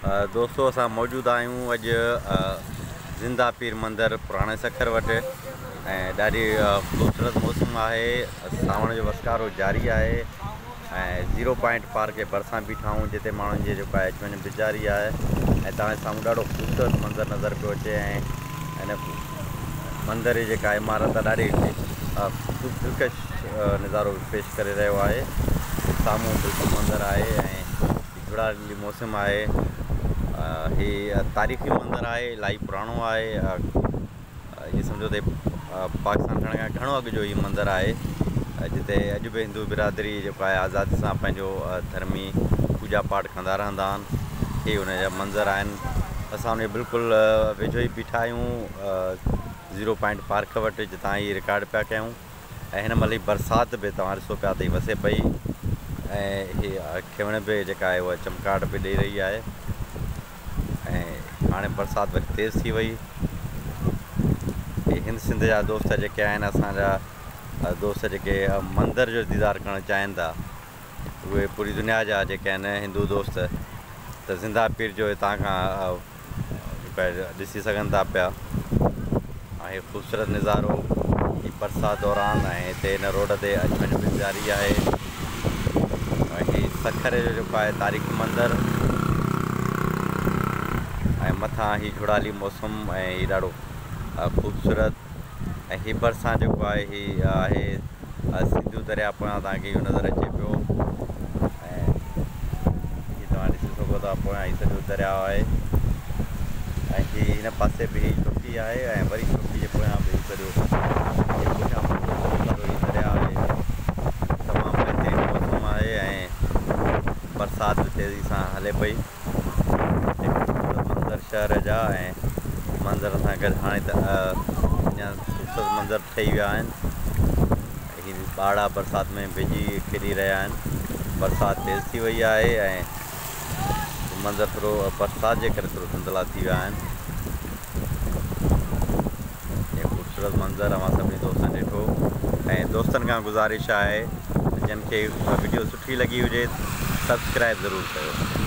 دوستو اسان موجود آهيون اڄ زنده پير مندر پراڻي سکر وٽ ۽ ڏاڍي خوبصورت موسم آهي، سانوڻ جو وسڪارو جاري آهي ۽ زيرو پوائنٽ پارڪ جي ڀرسان بيٺا آهيون جتي ماڻهن جي جيڪو آهي اچ وڃ به جاري آهي ۽ توهان جي سامهون ڏاڍو خوبصورت منظر نظر پيو اچي ۽ هن مندر جي جيڪا عمارت آهي ڏاڍي دلڪش نظارو پيش ڪري رهيو آهي. سامهون بلڪل مندر آهي ۽ جهڙالي موسم آهي. هي تاريخي مندر آهي، الاهي پراڻو آهي. ائين سمجهو ته پاڪستان ٺهڻ کان گهڻو اڳ جو هي مندر آهي، جتي اڄ به هندو برادري جيڪو آهي آزادي سان پنهنجو ڌرمي پوڄا پاٺ ڪندا رهندا آهن. هي ان جا منظر آهن. اسان ان جي بلڪل ويجهو ئي بيٺا آهيون زيرو پوائنٽ پارڪ وٽ، جتان هي رڪارڊ پيا ڪيون. ۽ هن مهل هي برسات به توهان ڏسو پيا ته هي وسي پئي ۽ هي کنوڻ به جيڪا آهي اها چمڪاٽ به ڏئي رهي آهي ۽ هاڻي برسات وري تيز ٿي وئي. هي هند سنڌ جا دوست جيڪي آهن اسان جا دوست جيڪي مندر جو ديدار ڪرڻ چاهين ٿا اهي پوري دنيا جا جيڪي آهن هندو دوست ته زنده پير جو هتان کان ڏسي سگهن ٿا پيا ۽ هي خوبصورت نظارو هي برسات دوران ۽ هتي هن روڊ تي اچ وڃ به جاري آهي ۽ هي سکر جو جيڪو آهي تاريخي مندر ۽ مٿان هي جهڙالي موسم ۽ هي ڏاڍو خوبصورت ۽ هي ڀرسان جيڪو آهي هي آهي سنڌو درياء پويان توهان کي اهو نظر اچي پيو ۽ هي توهان ڏسي سگهو ٿا پويان هي سڄو درياء آهي ۽ هي هن پاسي به هي چوڪي آهي ۽ وري چوڪي جي پويان به هي سڄو هي پٺيان پورو سڄو سارو هي درياء آهي. تمام بهترين موسم آهي ۽ برسات به تيزي سان هلي پئي. هي خوبصورت منظر شهر جا ۽ منظر سان گڏ هاڻي ته اڃا خوبصورت منظر ٺهي ويا آهن. هي ٻارڙا برسات ۾ ڀڄي کيڏي رهيا آهن. برسات تيز ٿي وئي آهي ۽ منظر ٿورو برسات جي ڪري ٿورو ڌنڌلا ٿي ويا آهن. هي خوبصورت منظر اوهان سڀني دوستن ڏٺو ۽ دوستن کان گذارش آهي جن کي وڊيو سٺي لڳي هجي سبسڪرائب ضرور ڪيو.